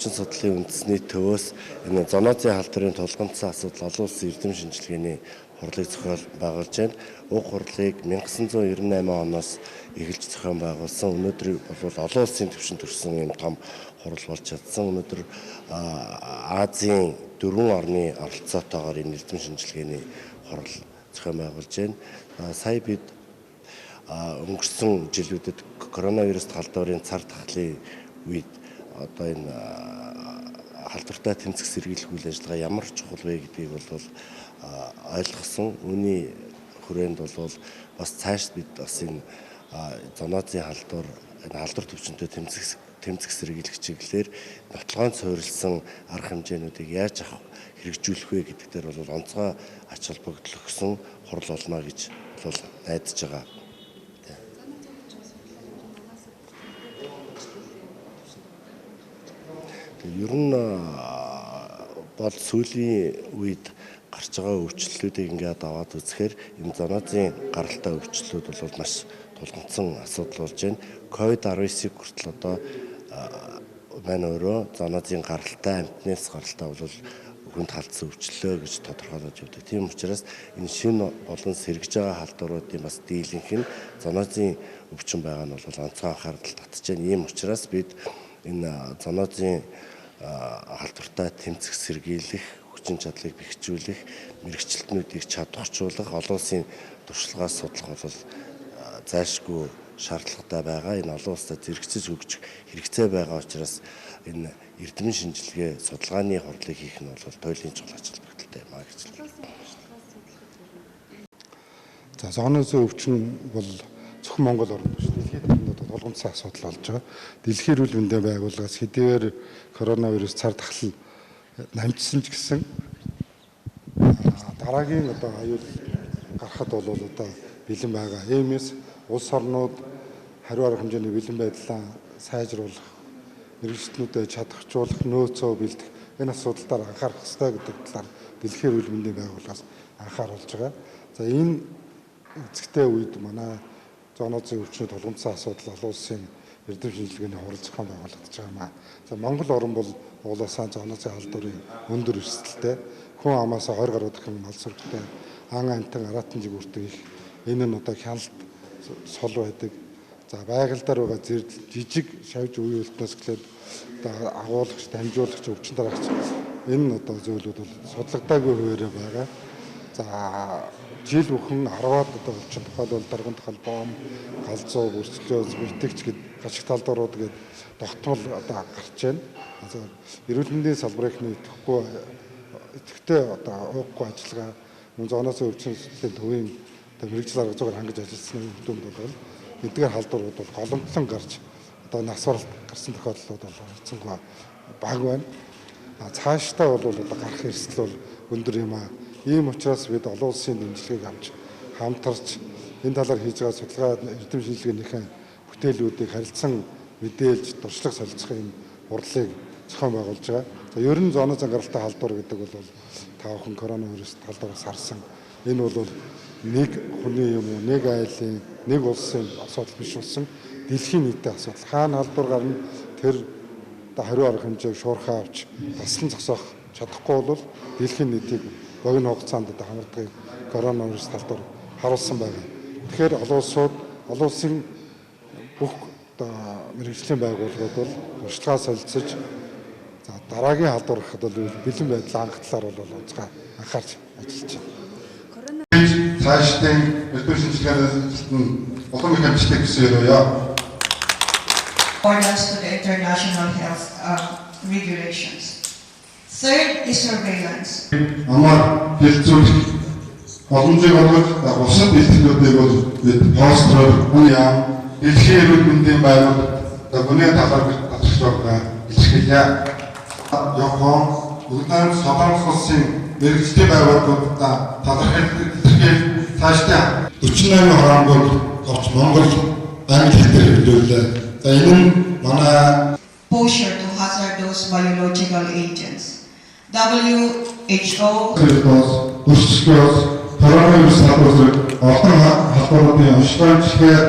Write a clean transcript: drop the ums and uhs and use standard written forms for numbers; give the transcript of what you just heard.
өвчин судлалын үндэсний төвөөс энэ зоонозын халдварын тулгамдсан асуудал олон улсын эрдэм шинжилгээний хурлыг зохион байгуулж байна. Уг хурлыг 1998 оноос эхэлж зохион байгуулсан. Өнөөдөр бол олон улсын түвшинд төрсэн юм том хурал болж чадсан. Өнөөдөр Азийн 4 орны оролцоотойгоор энэ эрдэм шинжилгээний хурал зохион байгуулж байна. Сая бид өнгөрсөн жилүүдэд коронавирус халдварын цар тахлын үед одоо энэ халдвартай тэмцэх сэргийлэх үйл ажиллагаа ямар чухал вэ гэдгийг бол ойлгосон. Үүний хүрээнд бол бас цааш бид бас энэ зоонозын халдвар, энэ халдвар төвчөнтэй тэмцэх сэргийлэх чиглэлээр нотлогоонд суурилсан арга хэмжээнүүдийг яаж авах хэрэгжүүлэх вэ гэдэг дээр бол онцгой ач холбогдол өгсөн хурал болно гэж бол найдаж байгаа. Ер нь бол сүүлийн үед гарч байгаа өвчлөлүүдийг ингээд аваад үзэхээр энэ зоонозын гаралтай өвчлөлүүд бол маш тулгамдсан асуудал болж байна. COVID-19-ийг хүртэл одоо маань өөрөө зоонозын гаралтай, амьтнаас гаралтай бол хүнд халдсан өвчлөлөө гэж тодорхойлож өгдөг. Тийм учраас энэ шинэ болон сэргэж байгаа халдваруудын бас дийлэнх нь зоонозын өвчин байгаа нь бол онцгой анхаарал татж байна. Ийм учраас бид энэ зоонозын халдвартай тэмцэх сэргийлэх хүчин чадлыг бэхжүүлэх, мэргэжилтнүүдийг чадварчуулах, олон улсын туршлагаас судлах бол зайлшгүй шаардлагатай байгаа. Энэ олон улсад зэрэгцэж хөгжих хэрэгцээ байгаа учраас энэ эрдэмтэн шинжилгээ судалгааны хурлыг хийх нь бол туйлын чухал ач холбогдолтой юм а гэж хэлье. За, зоонозын өвчин бол зөвхөн Монгол орнд биш, дэлхийд даяар тулгамдсан асуудал болж байгаа. Дэлхийн эрүүл мэндийн байгууллагаас хэдийгээр коронавирус цар тахал намжсан ч гэсэн дараагийн одоо аюул гарахад бол одоо бэлэн байгаа. Иймээс улс орнууд хариу арга хэмжээний бэлэн байдлаа сайжруулах, мэргэжилтнүүдэд чадахжуулах, нөөцөө бэлдэх энэ асуудал дээр анхаарах ёстой гэдэг талаар Дэлхийн эрүүл мэндийн байгууллагаас анхааруулж байгаа. За, энэ эцэгтэй үед манай зоонозын өвчний тулгамдсан асуудал олон улсын эрдэм шинжилгээний хурал зохион байгуулагдаж байгаа юм аа. За, Монгол орн бол уулаасаа зоонозын халдварын өндөр эрсдэлтэй, хүн амаасаа 20 гаруй дахин мал сүрэгтэй, ан амтан аратан жигүүртэй их энэ нь одоо хяналт сул байдаг. За, байгальдаар байгаа зэрдэл жижиг шавж үе үлднээс эхлээд одоо агуулагч, дамжуулагч, өвчин дараагч энэ одоо зүйлүүд бол судлагдаагүй хуваарь байгаа. За, жил бүхэн 10-аад одоо өвчин, тухайлбал дарган холбоом, галзуу, бүрчлөөс, битгч гэд гашиг талдварууд гээд тогтмол одоо гарч байна. За, эрүүл мэндийн салбарын идэвхгүй идэвхтэй одоо ууггүй ажиллагаа, мөн зооноос өвчин судлалын төвийн одоо мэргэжил арга зүйгээр хангаж ажилласны үр дүнд бол эдгээр халдварууд бол голомтлон гарч одоо нас баралт гарсан тохиолдлууд бол харьцангуй бага байна. Цаашдаа бол одоо гарах эрсдэл бол өндөр юм аа. Ийм учраас бид олон улсын дэмжлэгийг авч хамтарч энэ талаар хийж байгаа судалгаа эрдэм шинжилгээнийхэн бүтээлүүдийг харилцан мэдээлж туршлага солилцох юм хурлыг зохион байгуулж байгаа. За, ер нь зооноос гаралтай халдвар гэдэг бол та бүхэн коронавирус халдвараас харсан. Энэ бол нэг хүний юм уу, нэг айлын, нэг улсын асуудал биш болсон дэлхийн нийтийн асуудал. Хаана халдвар гарна, тэр одоо хариу арга хэмжээг шуурхаа авч таслан зогсоох чадахгүй бол дэлхийн нийтийг богино хугацаанд одоо хамардгийг коронавирус халдвар харуулсан байгаа. Тэгэхээр олон улсууд, олон улсын бүх одоо мэргэжлийн байгууллагууд бол туршлагаа солилцож, за дараагийн халдвар гарахад бол бэлэн байдлаа хангах талаар бол онцгой анхаарч ажиллаж байна. Цаашдын эрдэм шинжилгээний ажилд нь улам их амжилтыг хүсье. Accordance to the international health regulations. Third is surveillance. Амар хэлцүүлэх боломжийг олгож бусад бэлтгэлүүдийг бол бид постероор хүн яам, дэлхийн эрүүл мэндийн байгууллага гүний талаар талархаж илэрхийлье. Япон, Өвөр Солонгос улсын мэргэжлийн байгууллагуудаа талархал илэрхийлж цаашдаа 48 хороонгууд орч Монгол, англи хэл дээр хэвлүүллээ. За, энэ нь манай Exposure to hazardous biological agents. WHO өрсөлдөөс коронавирус халдвар зэрэг олон халдваруудын онцлог эмчилгээ